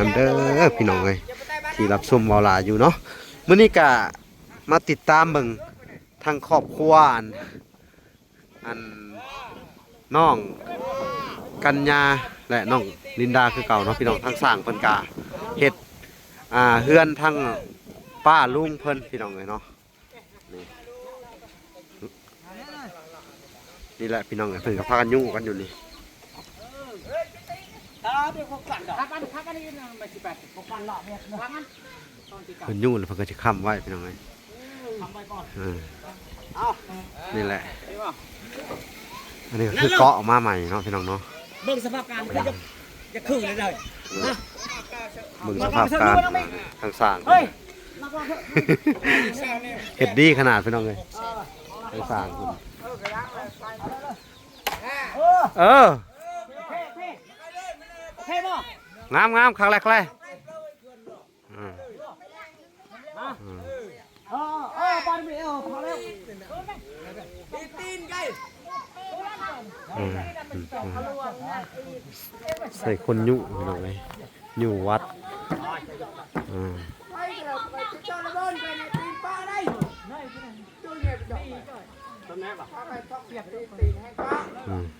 ນຳເດີພີ່ນ້ອງເອີຍ ທີ່ຮັບຊົມເວົ້າຫຼາຍຢູ່ເນາະ. ມື້ນີ້ກະມາຕິດຕາມເບິ່ງທາງຄອບຄົວ ອັນ ອັນນ້ອງກັນຍາ ແລະ ນ້ອງລິນດາຄືເກົ່າເນາະພີ່ນ້ອງ. ທາງຊ່າງເພິ່ນກະເຮັດ ອ່າ ເຮືອນທາງປ້າລຸງເພິ່ນພີ່ນ້ອງເອີຍເນາະ. ນີ້ ນີ້ແຫຼະພີ່ນ້ອງເອີຍ ເພິ່ນກໍພາກັນຍູ້ກັນຢູ່ນີ້. ເພິ່ນຍູ້ແລ້ວເພິ່ນກໍຊິຄ້ຳໄວ້ພີ່ນ້ອງເອີຍ. ເອີ ນີ້ແຫຼະ ອັນນີ້ກໍຄືເກາະອອກມາໃໝ່ເນາະພີ່ນ້ອງເນາະ. ເບິ່ງສະພາບການຄືຈະ ຈະຄືເລີຍເດີ. ເບິ່ງສະພາບການທາງຊ່າງ ເຮີ້ຍ ເຮັດດີຂະໜາດພີ່ນ້ອງເອີຍ ທາງຊ່າງ. ເອີ ເອີ ງາມໆ ຄັກແຫຼະ ຄັກແຫຼະ. ອືມ ອືມ ເອີ ເອີ ບາດນີ້ ເອີ ພໍແລ້ວ ອືມ ອືມ ອືມ ໃສ່ຄົນຍູ້ພີ່ນ້ອງເອີຍ ຍູ້ວັດ. ອືມ ອືມ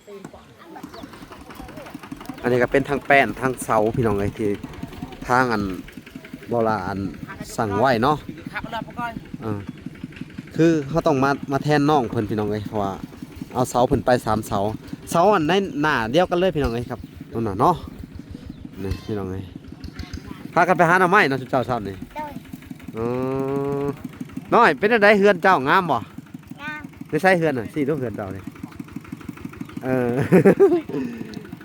ອັນນີ້ກໍເປັນທັງແປ້ນທັງເສົາພີ່ນ້ອງເອີຍ ທີ່ທາງອັນບໍ່ລາອັນສັ່ງໄວ້ເນາະ. ເອີ ຄືເຮົາຕ້ອງມາ ມາແທນນ້ອງເພິ່ນພີ່ນ້ອງເອີຍ ເພາະວ່າເອົາເສົາເພິ່ນໄປສາມເສົາ ເສົາອັນໃນໜ້າດຽວກັນເລີຍພີ່ນ້ອງເອີຍ ກັບນັ້ນນະເນາະ. ນີ້ພີ່ນ້ອງເອີຍ ພາກັນໄປຫາໜໍ່ໄມ້ເນາະ ເຈົ້າເຊົ້ານີ້. ໂດຍ ເອີ ນ້ອຍ ເປັນຈັ່ງໃດເຮືອນເຈົ້າ ງາມບໍ່? ງາມ. ໃນໃສເຮືອນນະ? ຊີ້ດູເຮືອນເຈົ້ານີ້. ເອີ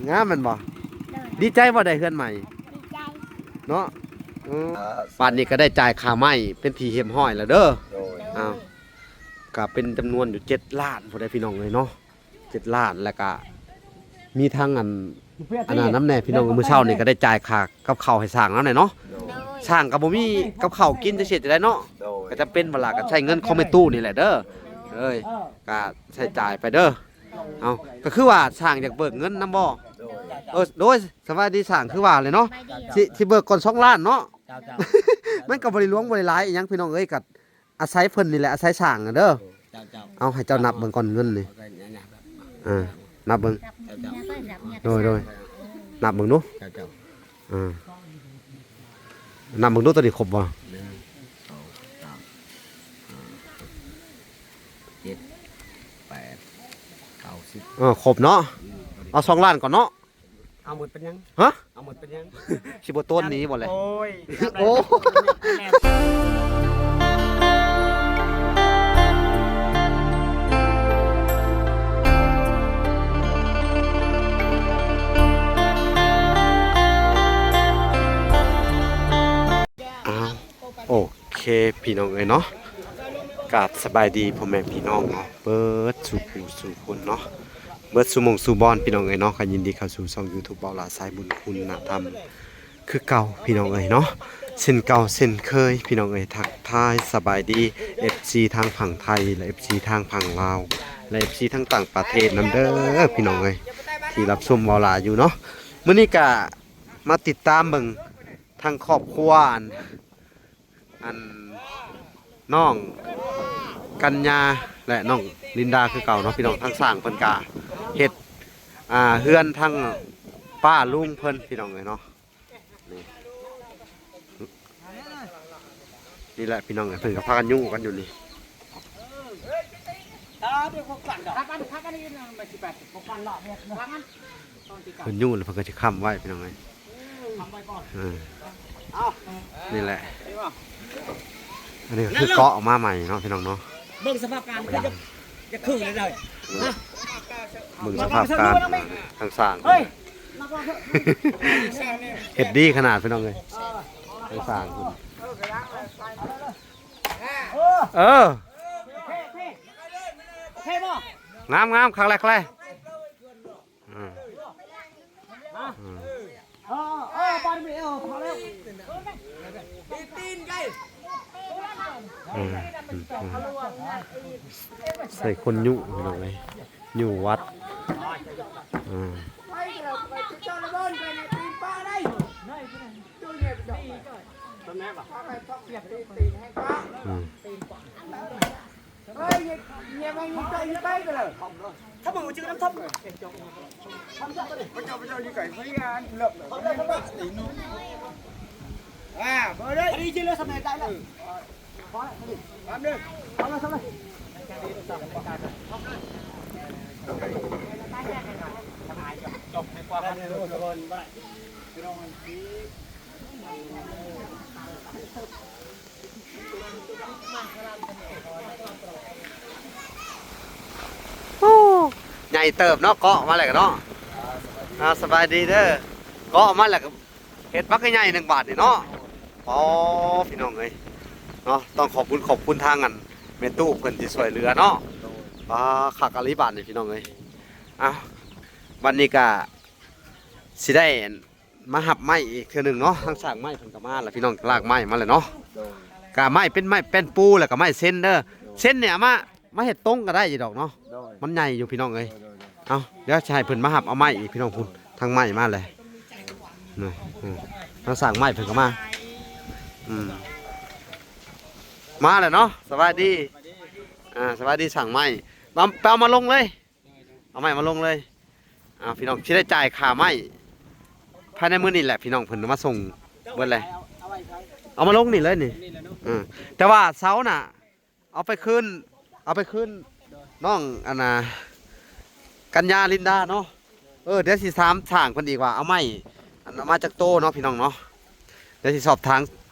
ງາມແມ່ນບໍ່? ໂດຍ ດີໃຈບໍ່ໄດ້ເຮືອນໃໝ່? ດີໃຈເນາະ. ເອີ ບາດນີ້ກໍໄດ້ຈ່າຍຄ່າໄມ້ເປັນທີ່ຮຽບຮ້ອຍແລ້ວເດີ. ໂດຍ ອ້າວ ກໍເປັນຈຳນວນຢູ່ເຈັດລ້ານພຸ້ນເດ້ພີ່ນ້ອງເອີຍເນາະ. ເຈັດລ້ານ ແລ້ວກະມີທັງອັນ ອັນນັ້ນນຳແດ່ພີ່ນ້ອງ. ມື້ເຊົ້ານີ້ກໍໄດ້ຈ່າຍຄ່າກັບເຂົ້າໃຫ້ຊ່າງນຳແດ່ເນາະ. ໂດຍ ຊ່າງກໍບໍ່ມີກັບເຂົ້າກິນ ຈະເຮັດຈັ່ງໃດເນາະ. ໂດຍ ກໍຈຳເປັນເວລາກໍໃຊ້ເງິນຂອງແມ່ຕູ້ນີ້ແຫຼະເດີ. ເອີຍ ກໍໃຊ້ຈ່າຍໄປເດີ. ເອົາ ກໍຄືວ່າຊ່າງຢາກເບີກເງິນນຳບໍ່? ໂດຍ ເອີ ໂດຍ ສະບາຍດີຊ່າງ ຄືວ່າແຫຼະເນາະ ຊິ ຊິເບີກກ່ອນສອງລ້ານເນາະ. ເຈົ້າ ເຈົ້າ ມັນກໍບໍ່ໄດ້ຫຼວງບໍ່ໄດ້ຫຼາຍອີ່ຫຍັງພີ່ນ້ອງເອີຍ ກໍ ອາໄສເພິ່ນນີ້ແຫຼະ ອາໄສຊ່າງນະເດີ. ເຈົ້າ ເຈົ້າ ເອົາໃຫ້ເຈົ້ານັບເບິ່ງກ່ອນເງິນນີ້. ເອີ ນັບເບິ່ງ. ເຈົ້າ ເຈົ້າ ໂດຍ ໂດຍ ນັບເບິ່ງດູ. ເຈົ້າ ເຈົ້າ ເອີ ນັບເບິ່ງດູ ໂຕນີ້ຄົບບໍ່? ໜຶ່ງ ສອງ ສາມ ຫ້າ ຫົກ ເຈັດ ແປດ ເກົ້າ ສິບ ເອີ ຄົບເນາະ. ອືມ ເອົາສອງລ້ານກ່ອນເນາະ. ເອົາໝົດເປັນຫຍັງ? ຮະ? ເອົາໝົດເປັນຫຍັງ? ຊິບໍ່ໂຕນໜີບໍ່ແຫຼະ? ໂອ້ຍ ໂອ້ ອ້າວ ໂອເຄພີ່ນ້ອງເອີຍເນາະ ກາບສະບາຍດີພໍ່ແມ່ພີ່ນ້ອງເນາະ ເບິດສູ່ຜູ້ສູ່ຄົນເນາະ ເບິດສູ່ໝ່ອງສູ່ບ່ອນພີ່ນ້ອງເອີຍເນາະ. ກໍຍິນດີເຂົ້າສູ່ຊ່ອງຢູທູບ ເບົາຫຼ້າ ສາຍບຸນຄຸນນະທຳ ຄືເກົ່າພີ່ນ້ອງເອີຍເນາະ ເຊັ່ນເກົ່າເຊັ່ນເຄີຍພີ່ນ້ອງເອີຍ. ທັກທາຍສະບາຍດີເອັຟຊີທາງຝັ່ງໄທ ແລະ ເອັຟຊີທາງຝັ່ງລາວ ແລະ ເອັຟຊີທາງຕ່າງປະເທດນຳເດີພີ່ນ້ອງເອີຍ ທີ່ຮັບຊົມເວົ້າຫຼາຍຢູ່ເນາະ. ມື້ນີ້ກະມາຕິດຕາມເບິ່ງທາງຄອບຄົວ ອັນ ອັນນ້ອງກັນຍາ ແລະ ນ້ອງລິນດາຄືເກົ່າເນາະພີ່ນ້ອງ. ທາງຊ່າງເພິ່ນກະເຮັດ ອ່າ ເຮືອນທາງປ້າລຸງເພິ່ນພີ່ນ້ອງເອີຍເນາະ. ນີ້ ນີ້ແຫຼະພີ່ນ້ອງເອີຍ ເພິ່ນກໍພາກັນຍູ້ກັນຢູ່ນີ້. ເພິ່ນຍູ້ແລ້ວເພິ່ນກໍຊິຄ້ຳໄວ້ພີ່ນ້ອງເອີຍ. ເອີ ນີ້ແຫຼະ ອັນນີ້ກໍຄືເກາະອອກມາໃໝ່ເນາະພີ່ນ້ອງເນາະ. ເບິ່ງສະພາບການຄືຈະ ຈະຄືເລີຍເດີ. ເບິ່ງສະພາບການທາງຊ່າງ ເຮີ້ຍ ເຮັດດີຂະໜາດພີ່ນ້ອງເອີຍ ທາງຊ່າງ. ເອີ ເອີ ງາມໆ ຄັກແຫຼະ ຄັກແຫຼະ. ອືມ ອືມ ເອີ ເອີ ບາດນີ້ ເອີ ພໍແລ້ວ ອືມ ອືມ ໃສ່ຄົນຍູ້ພີ່ນ້ອງເອີຍ ຍູ້ວັດ. ອືມ ໄປເຈົ້າລະບ່ອນໄປ ຕີນປາໄດ້. ອືມ ໂອ້ ໃຫຍ່ເຕີບເນາະ ເກາະມາແລ້ວກະເນາະ. ອ່າ ສະບາຍດີເດີ ເກາະມາແລ້ວກະເຮັດບັກໃຫຍ່ໜຶ່ງບາດນີ້ເນາະ. ອໍ ພີ່ນ້ອງເອີຍເນາະ ຕ້ອງຂອບຄຸນ ຂອບຄຸນທາງອັນແມ່ຕູ້ເພິ່ນທີ່ຊ່ວຍເຫຼືອເນາະ. ໂດຍ ອ່າ ຄັກອີ່ຫຼີບາດນີ້ ພີ່ນ້ອງເອີຍ. ເອົ້າ ບັດນີ້ກະຊິໄດ້ ມາຮັບໄມ້ອີກເທື່ອໜຶ່ງເນາະ ທາງຊ່າງໄມ້ເພິ່ນກະມາແລ້ວ ພີ່ນ້ອງ ລາກໄມ້ມາແລ້ວເນາະ. ໂດຍ ກະໄມ້ເປັນໄມ້ແປ້ນປູ ແລ້ວກະໄມ້ເຊັນເດີ. ໂດຍ ເຊັນນີ້ເອົາມາ ມາເຮັດຕົງກະໄດ້ຢູ່ດອກເນາະ. ໂດຍ ມັນໃຫຍ່ຢູ່ ພີ່ນ້ອງເອີຍ. ໂດຍ ໂດຍ ໂດຍ ເອົາ ດຽວຊິໃຫ້ເພິ່ນມາຮັບເອົາໄມ້ອີກ ພີ່ນ້ອງ ພຸ້ນ ທາງໄມ້ມາແລ້ວ. ນີ້ ອືມ ທາງຊ່າງໄມ້ເພິ່ນກະມາ ອືມ ມາແລ້ວເນາະ. ສະບາຍດີ ອ່າ ສະບາຍດີຊ່າງໄມ້ ມາ ໄປເອົາມາລົງເລີຍ. ເອົາໄມ້ມາລົງເລີຍ. ເອົາ ພີ່ນ້ອງ ຊິໄດ້ຈ່າຍຄ່າໄມ້ພາຍໃນມື້ນີ້ແຫຼະ ພີ່ນ້ອງ ເພິ່ນມາສົ່ງເບິດແລ້ວ. ເອົາມາລົງນີ້ເລີຍນີ້. ເອີ ແຕ່ວ່າເສົານະ ເອົາໄປຄືນ ເອົາໄປຄືນນ້ອງອັນນ່າ ກັນຍາ ລິນດາເນາະ. ເອີ ດຽວຊິຖາມຊ່າງເພິ່ນອີກວ່າເອົາໄມ້ອັນ ເອົາມາຈັກໂຕເນາະ ພີ່ນ້ອງເນາະ. ດຽວຊິສອບທາງ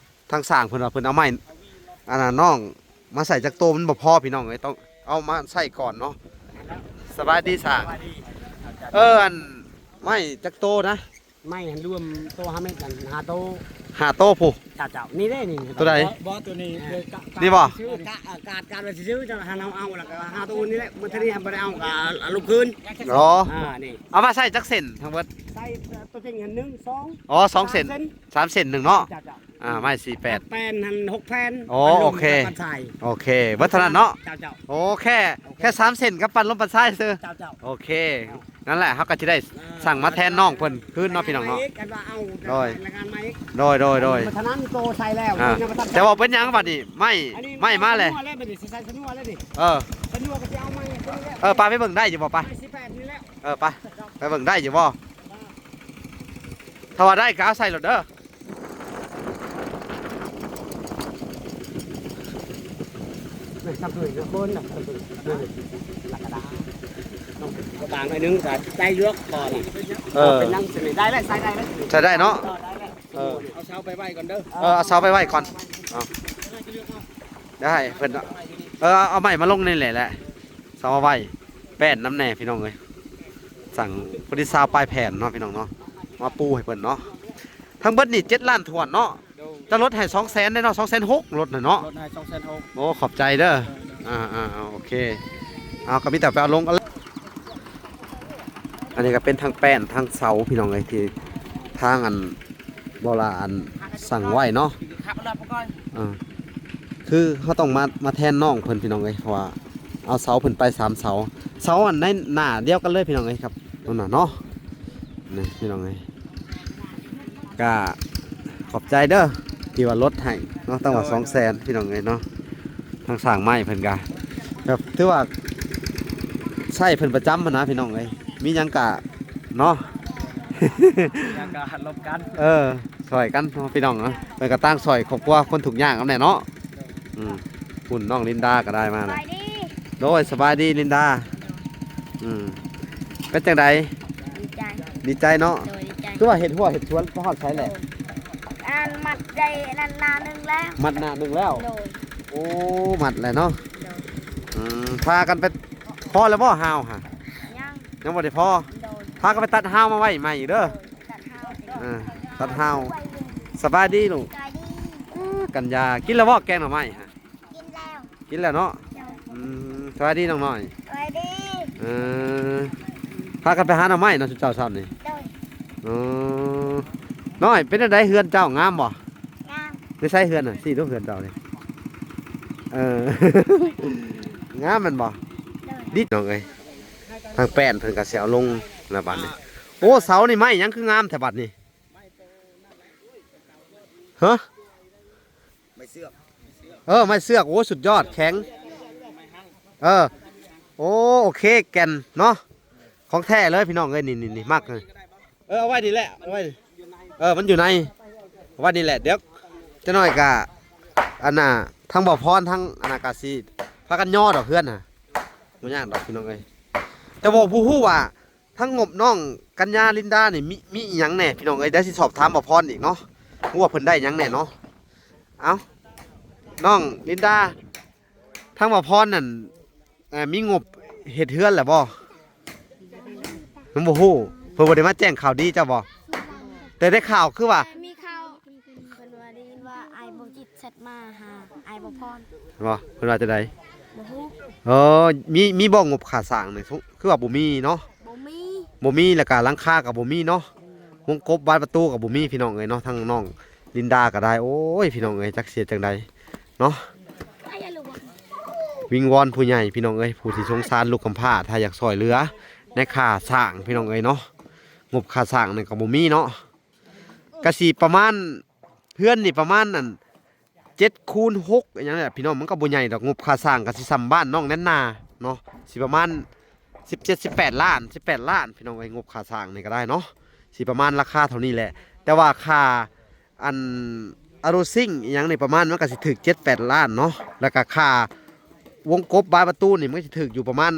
ທາງຊ່າງເພິ່ນວ່າເພິ່ນເອົາໄມ້ອັນນ່າ ນ້ອງມາໃສ່ຈັກໂຕ ມັນບໍ່ພໍ ພີ່ນ້ອງເອີຍ ຕ້ອງເອົາມາໃສ່ກ່ອນເນາະ. ສະບາຍດີຊ່າງ. ເອີ ອັນ ໄມ້ຈັກໂຕນະ? ໄມ້ຫັ້ນລວມໂຕຫ້າເມັດຫັ້ນ ຫ້າໂຕ. ຫ້າໂຕພຸ້ນ. ເຈົ້າໆ ນີ້ເດ້ນີ້. ໂຕໃດ? ບໍ່ ໂຕນີ້ຄືກະ ນີ້ບໍ່? ກະ ກາດ ກາດໄວ້ຊື່ໆ ຈັ່ງຫັ້ນເຮົາເອົາ ແລ້ວກະຫ້າໂຕນີ້ແຫຼະ. ມື້ເທື່ອນີ້ບໍ່ໄດ້ເອົາ ກະເອົາລົງຄືນ. ອໍ ອ່າ ນີ້ ເອົາມາໃສ່ຈັກເສັ້ນທັງເບິດ? ໃສ່ໂຕຈິງຫັ້ນ ໜຶ່ງ ສອງ ອໍ ສອງເສັ້ນ ສາມເສັ້ນ ສາມເສັ້ນໜຶ່ງເນາະ. ເຈົ້າໆ ອ່າ ໄມ້ສີ່ແປດ ແຜ່ນຫັ້ນ ຫົກແຜ່ນ. ອໍ ໂອເຄ ໂອເຄ ເບິດເທົ່ານັ້ນເນາະ. ເຈົ້າໆ ໂອເຄ ໂອເຄ ແຄ່ສາມເສັ້ນກັບປັ່ນລົມປັ່ນຊາຍຊື່. ເຈົ້າໆ ໂອເຄ ນັ້ນແຫຼະ ເຮົາກະຊິໄດ້ ອ່າ ສັ່ງມາແທນນ້ອງເພິ່ນຄືນເນາະ ພີ່ນ້ອງເນາະ. ໂດຍ ໂດຍ ໂດຍ ໂດຍ ເທົ່ານັ້ນໂຕໃສ່ແລ້ວ. ອ່າ ແຕ່ວ່າເປັນຫຍັງບັດນີ້ ໄມ້ ໄມ້ມາແລ້ວ. ເອີ ເອີ ປະ ໄປເບິ່ງໄດ້ຢູ່ບໍ່? ປະ ໄມ້ສີ່ແປດນີ້ແຫຼະ. ເອີ ປະ ໄປເບິ່ງໄດ້ຢູ່ບໍ່? ຖ້າວ່າໄດ້ກະເອົາໃສ່ໂລດເດີ. ກາງໜ້ອຍໜຶ່ງກະໄດ້ຢູ່ດອກ. ເອີ ເປັນຫຍັງຊິໄດ້ແຫຼະ ໃສ່ໄດ້ແຫຼະ ໃສ່ໄດ້ເນາະ. ເອີ ໄດ້ແຫຼະ. ເອີ ເອົາເສົາໄປໄວ້ກ່ອນເດີ. ເອີ ເອົາເສົາໄປໄວ້ກ່ອນ. ເອົາ ດຽວໃຫ້ເພິ່ນ ເອີ ເອົາໄມ້ມາລົງນີ້ແຫຼະ ເອົາມາໄວ້ ແປ້ນນຳແດ່ ພີ່ນ້ອງເອີຍ. ສັ່ງພໍດີຊາວປາຍແຜ່ນເນາະ ພີ່ນ້ອງເນາະ ມາປູໃຫ້ເພິ່ນເນາະ. ທັງເບິດນີ້ເຈັດລ້ານຖ້ວນເນາະ. ໂດຍ ເຈົ້າລົດໃຫ້ສອງແສນເດ້ເນາະ ສອງແສນຫົກ ລົດນະເນາະ. ລົດໃຫ້ສອງແສນຫົກ. ໂອ້ ຂອບໃຈເດີ. ໂດຍ ໂດຍ ອ່າໆ ໂອເຄ. ເອົາ ກະມີແຕ່ໄປເອົາລົງ. ອັນນີ້ກະເປັນທັງແປ້ນທັງເສົາ ພີ່ນ້ອງເອີຍ ທີ່ທາງອັນ ບໍ່ລະອັນສັ່ງໄວ້ເນາະ. ເອີ ຄືເຮົາຕ້ອງມາ ມາແທນນ້ອງເພິ່ນ ພີ່ນ້ອງເອີຍ ເພາະວ່າເອົາເສົາເພິ່ນໄປສາມເສົາ ເສົາອັນໃນໜ້າດຽວກັນເລີຍ ພີ່ນ້ອງເອີຍ ກັບໂຕນັ້ນເນາະ. ນີ້ ພີ່ນ້ອງເອີຍ ກະຂອບໃຈເດີ ທີ່ວ່າລົດໃຫ້ເນາະ ຕັ້ງວ່າສອງແສນ ພີ່ນ້ອງເອີຍເນາະ. ທາງຊ່າງໄມ້ເພິ່ນກະ ແບບ ຖືວ່າໃຊ້ເພິ່ນປະຈຳຫັ້ນນະ ພີ່ນ້ອງເອີຍ ມີຫຍັງກະເນາະ ມີຫຍັງກະລົມກັນ. ເອີ ຊ່ອຍກັນເນາະ ພີ່ນ້ອງເນາະ ເພິ່ນກະຕ່າງຊ່ອຍຄອບຄົວຄົນທຸກຍາກນຳແດ່ເນາະ. ອືມ ພຸ້ນ ນ້ອງລິນດາກະໄດ້ມາແລ້ວ. ໂດຍ ສະບາຍດີລິນດາ. ອືມ ເປັນຈັ່ງໃດ? ດີໃຈ ດີໃຈເນາະ. ໂດຍ ດີໃຈ. ຄືວ່າເຮັດຮົ້ວເຮັດສວນໄປຮອດໃສແລ້ວ? ອັນມັດໄດ້ນັ້ນໜ້າໜຶ່ງແລ້ວ ມັດໜ້າໜຶ່ງແລ້ວ. ໂດຍ ໂອ້ ມັດແລ້ວເນາະ. ໂດຍ ອືມ ພາກັນໄປພໍແລ້ວບໍ່ຮາວຫະ? ຍັງ ຍັງບໍ່ໄດ້ພໍ. ໂດຍ ພາກັນໄປຕັດຮາວມາໄວ້ໃໝ່ອີກເດີ. ຕັດຮາວ ເອີ ຕັດຮາວ. ສະບາຍດີລູກ. ສະບາຍດີ. ເອີ ກັນຍາ ກິນແລ້ວບໍ່ແກງໜໍ່ໄມ້ຫະ? ກິນແລ້ວ ກິນແລ້ວເນາະ. ໂດຍ ອືມ ສະບາຍດີນ້ອງນ້ອຍ. ສະບາຍດີ. ເອີ ພາກັນໄປຫາໜໍ່ໄມ້ເນາະ ຊຸມເຈົ້າຊ້ຳນີ້. ໂດຍ ເອີ ນ້ອຍ ເປັນຈັ່ງໃດເຮືອນເຈົ້າງາມບໍ່? ງາມ. ໄດ້ໃຊ້ເຮືອນນະ ຊີ້ດູເຮືອນເຈົ້ານີ້. ເອີ ງາມແມ່ນບໍ່? ໂດຍ ດີນ້ອງເອີຍ. ທາງແປ້ນເພິ່ນກະຊິເອົາລົງແລ້ວບັດນີ້. ໂອ້ ເສົານີ້ໄມ້ຫຍັງຄືງາມແທ້ບັດນີ້? ໄມ້ໂຕນັ້ນແຫຼະ ໂອ້ຍ ເກົ່າໆ ເລີຍ ຮະ ໄມ້ເຊືອກ ເອີ ໄມ້ເຊືອກ. ໂອ້ ສຸດຍອດ ແຂງ. ເອີ ໂອ້ ໂອເຄ ແກ່ນເນາະ ຂອງແທ້ເລີຍພີ່ນ້ອງເອີຍ. ນີ້ໆໆ ມັກເລີຍ. ເອີ ເອົາໄວ້ນີ້ແຫຼະ ເອົາໄວ້ ເອີ ມັນຢູ່ໃນ ເອົາໄວ້ນີ້ແຫຼະ. ດຽວຈັກໜ້ອຍກະ ອັນນ່າ ທັງບ່າວພອນ ທັງອັນນ່າ ກະຊິພາກັນຍໍດອກເຮືອນຫັ້ນ ບໍ່ຍາກດອກພີ່ນ້ອງເອີຍ. ແຕ່ວ່າບໍ່ຮູ້ວ່າ ທັງງົບນ້ອງກັນຍາ ລິນດານີ້ມີ ມີອີ່ຫຍັງແດ່ພີ່ນ້ອງເອີຍ. ດຽວຊິສອບຖາມບ່າວພອນອີກເນາະ ວ່າເພິ່ນໄດ້ຫຍັງແດ່ເນາະ. ເອົ້າ ນ້ອງລິນດາ ທາງບ່າວພອນນັ້ນ ເອີ ມີງົບເຮັດເຮືອນແລ້ວບໍ່? ຍັງບໍ່ຮູ້ ເພິ່ນບໍ່ໄດ້ມາແຈ້ງຂ່າວດີເຈົ້າບໍ່? ແຕ່ໄດ້ຂ່າວຄືວ່າ ມີຂ່າວ ເພິ່ນວ່າໄດ້ຍິນວ່າອ້າຍບໍ່ຈິດແຊັດມາຫາອ້າຍບໍ່ພອນ ບໍ່ ເພິ່ນວ່າຈັ່ງໃດ? ບໍ່ຮູ້. ເອີ ມີ ມີບໍ່ງົບຄ່າສ້າງນີ້? ຄືວ່າບໍ່ມີເນາະ. ບໍ່ມີ ບໍ່ມີ ແລ້ວກະຫຼັງຄາກໍບໍ່ມີເນາະ. ໂດຍ ວົງກົບບານປະຕູກໍບໍ່ມີພີ່ນ້ອງເອີຍເນາະ. ທາງນ້ອງລິນດາກໍໄດ້ ໂອ້ຍ ພີ່ນ້ອງເອີຍ ຈັກຊິເຮັດຈັ່ງໃດເນາະ. ວິງວອນຜູ້ໃຫຍ່ພີ່ນ້ອງເອີຍ ຜູ້ທີ່ສົງສານລູກກຳພ້າ ຖ້າຢາກຊ່ອຍເຫຼືອໃນຄ່າສ້າງພີ່ນ້ອງເອີຍເນາະ. ງົບຄ່າສ້າງນີ້ກໍບໍ່ມີເນາະ. ກະຊິປະມານ ເຮືອນນີ້ປະມານອັນ ເຈັດຄູນຫົກ ອີ່ຫຍັງແຫຼະພີ່ນ້ອງ. ມັນກໍບໍ່ໃຫຍ່ດອກ ງົບຄ່າສ້າງກໍຊິສ່ຳບ້ານນ້ອງແນນນາເນາະ ຊິປະມານສິບເຈັດ ສິບແປດລ້ານ ສິບແປດລ້ານພີ່ນ້ອງເອີຍ. ງົບຄ່າສ້າງນີ້ກໍໄດ້ເນາະ ຊິປະມານລາຄາເທົ່ານີ້ແຫຼະ. ແຕ່ວ່າຄ່າອັນອາໂດຊິງອີ່ຫຍັງນີ້ປະມານ ມັນກໍຊິຖືກເຈັດແປດລ້ານເນາະ. ແລ້ວກໍຄ່າວົງກົບບານປະຕູນີ້ ມັນກໍຊິຖືກຢູ່ປະມານ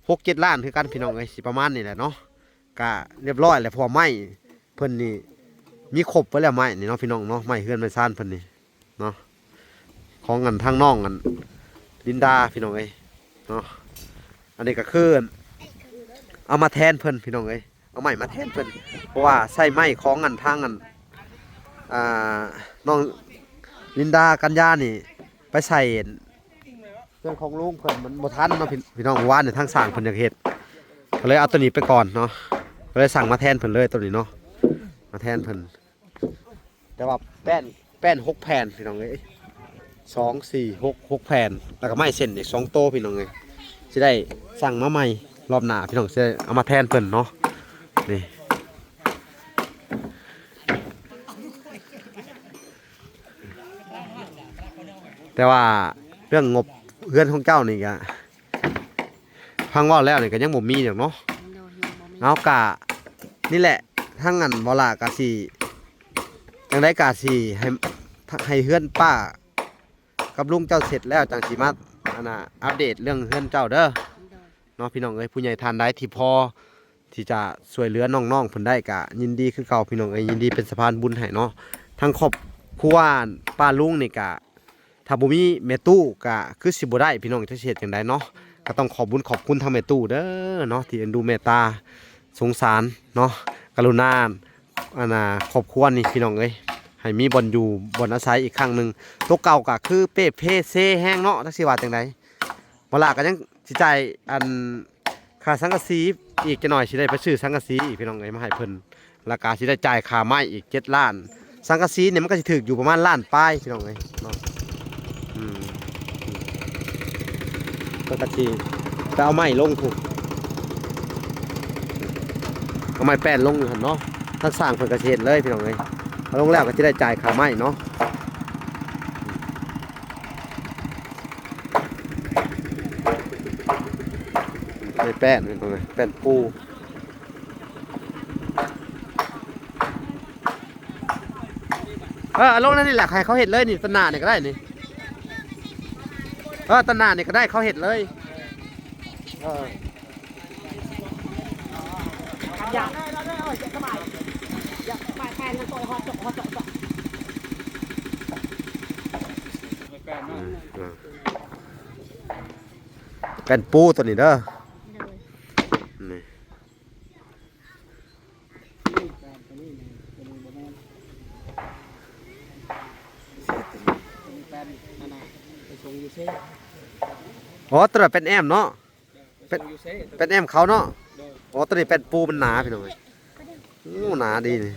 ຫົກເຈັດລ້ານຄືກັນພີ່ນ້ອງເອີຍ ຊິປະມານນີ້ແຫຼະເນາະ. ກະຮຽບຮ້ອຍແລ້ວ ເພາະວ່າໄມ້ເພິ່ນນີ້ມີຄົບໄວ້ແລ້ວ ໄມ້ນີ້ເນາະພີ່ນ້ອງເນາະ. ໄມ້ເຮືອນໄມ້ຊານເພິ່ນນີ້ເນາະ ຂອງອັນທາງນ້ອງອັນລິນດາພີ່ນ້ອງເອີຍເນາະ. ອັນນີ້ກໍຄືເອົາມາແທນເພິ່ນພີ່ນ້ອງເອີຍ ເອົາໄມ້ມາແທນເພິ່ນ ເພາະວ່າໃຊ້ໄມ້ຂອງອັນທາງອັນ ອ່າ ນ້ອງລິນດາກັນຍານີ້ໄປໃສ່ ເຮືອນຂອງລຸງເພິ່ນມັນບໍ່ທັນເນາະ ພີ່ ພີ່ນ້ອງ. ເມື່ອວານນີ້ທາງຊ່າງເພິ່ນຢາກເຮັດ ກໍເລີຍເອົາຕົວນີ້ໄປກ່ອນເນາະ ກໍເລີຍສັ່ງມາແທນເພິ່ນເລີຍຕົວນີ້ເນາະ ມາແທນເພິ່ນ. ແຕ່ວ່າແປ້ນ ແປ້ນຫົກແຜ່ນພີ່ນ້ອງເອີຍ ສອງ ສີ່ ຫົກ ຫົກແຜ່ນ ແລ້ວກໍໄມ້ເສັ້ນອີກສອງໂຕພີ່ນ້ອງເອີຍ. ຊິໄດ້ສັ່ງມາໃໝ່ ລອບໜ້າພີ່ນ້ອງຊິໄດ້ເອົາມາແທນເພິ່ນເນາະ ນີ້. ແຕ່ວ່າເລື່ອງງົບເຮືອນຂອງເຈົ້ານີ້ກະ ຟັງເວົ້າແລ້ວນີ້ກະຍັງບໍ່ມີດອກເນາະ. ໂດຍ ຍັງບໍ່ມີ. ເອົາ ກະນີ້ແຫຼະ ທາງອັນບໍ່ຫຼ້າກະຊິ ຈັ່ງໃດກະຊິໃຫ້ ໃຫ້ເຮືອນປ້າກັບລຸງເຈົ້າເສັດແລ້ວ ຈັ່ງຊິມາ ອັນນ່າ ອັບເດດເລື່ອງເຮືອນເຈົ້າເດີ. ໂດຍ ເນາະ ພີ່ນ້ອງເອີຍ. ຜູ້ໃຫຍ່ທ່ານໃດທີ່ພໍທີ່ຈະຊ່ວຍເຫຼືອນ້ອງໆເພິ່ນໄດ້ກະຍິນດີຄືເກົ່າ ພີ່ນ້ອງເອີຍ ຍິນດີເປັນສະພານບຸນໃຫ້ເນາະ. ທາງຄອບຄົວປ້າລຸງນີ້ກະ ຖ້າບໍ່ມີແມ່ຕູ້ກະຄືຊິບໍ່ໄດ້ ພີ່ນ້ອງ ຈະເຮັດຈັ່ງໃດເນາະ. ກະຕ້ອງຂອບບຸນຂອບຄຸນທາງແມ່ຕູ້ເດີເນາະ ທີ່ເອັນດູເມດຕາສົງສານເນາະ ກະລຸນາ ອັນນ່າ ຄອບຄົວນີ້ ພີ່ນ້ອງເອີຍ ໃຫ້ມີບ່ອນຢູ່ບ່ອນອາໄສອີກຄັ້ງໜຶ່ງ. ໂຕເກົ່າກະຄືເປ່ເພເຊແຮງເນາະ ຈັກຊິວ່າຈັ່ງໃດ. ບໍ່ຫຼ້າກະຍັງ ຊິຈ່າຍອັນຄ່າສັງກະສີອີກຈັກໜ່ອຍ ຊິໄດ້ໄປຊື້ສັງກະສີອີກ ພີ່ນ້ອງເອີຍ ມາໃຫ້ເພິ່ນ ແລ້ວກະຊິໄດ້ຈ່າຍຄ່າໄມ້ອີກເຈັດລ້ານ. ສັງກະສີນີ້ມັນກະຊິຖືກຢູ່ປະມານລ້ານປາຍ ພີ່ນ້ອງເອີຍເນາະ. ອືມ ເພິ່ນກະຊິໄປເອົາໄມ້ລົງພຸ້ນ ເອົາໄມ້ແປ້ນລົງຢູ່ຫັ້ນເນາະ. ທາງຊ່າງເພິ່ນກະຊິເຮັດເລີຍ ພີ່ນ້ອງເອີຍ ເອົາລົງແລ້ວກະຊິໄດ້ຈ່າຍຄ່າໄມ້ເນາະ. ໃນແປ້ນ ແປ້ນປູ ເອີ ເອົາລົງໃນນີ້ແຫຼະ ໃຫ້ເຂົາເຮັດເລີຍນີ້ ຕະໜ້ານີ້ກະໄດ້ນີ້ ເອີ ຕະໜ້ານີ້ກະໄດ້ ເຂົາເຮັດເລີຍ ເອີ. ແປ້ນປູຕົວນີ້ເດີ ໂດຍ ນີ້ ອໍ ຕົວນັ້ນແປ້ນແອ້ມເນາະ. ແປ້ນ ແປ້ນແອ້ມເຂົາເນາະ. ໂດຍ ອໍ ຕົວນີ້ແປ້ນປູມັນໜາ ພີ່ນ້ອງເອີຍ. ໂອ້ ໜາດີນີ້.